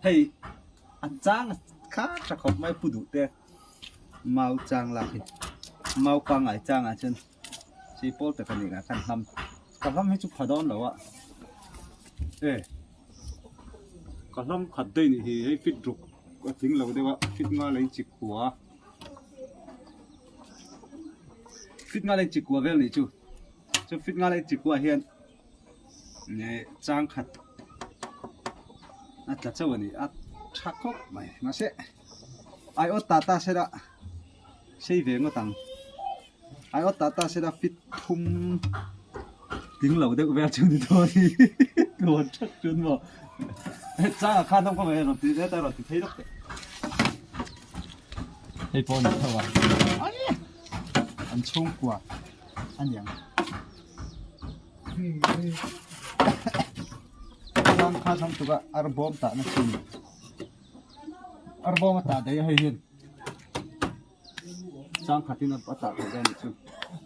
Hei a chang kha tha khawp mai pu duh te mau chang lak hi mau pangngai changah chuan chi pawl tak a nih lah khan hlam ka hlam hi chu pha dawn lo a e ka hlam khat daih nih hi hei fit ruk a tling lo deuh a fit nga lei chi kua fit nga lei chi kua vel nih chu chu fit nga lei chi kua hian chang khat a tla chauh a ni a tha khawp mai mahse aiawt tah ta sela sei ve ngawt ang aiawt tah ta sela fit thum tling lo deuh vel chu ni dawn a ni tluan that chuan maw chang ah khan awm ka mai a rawn ti let a rawn ti phei lawk teh hei pawh a ni tho a an chhungkua a niang. Tlang kha thlang tuk a ar bawm tah na chin ar bawm a tah daih a hei hian chang khatin a tah theih dawn a nih chu.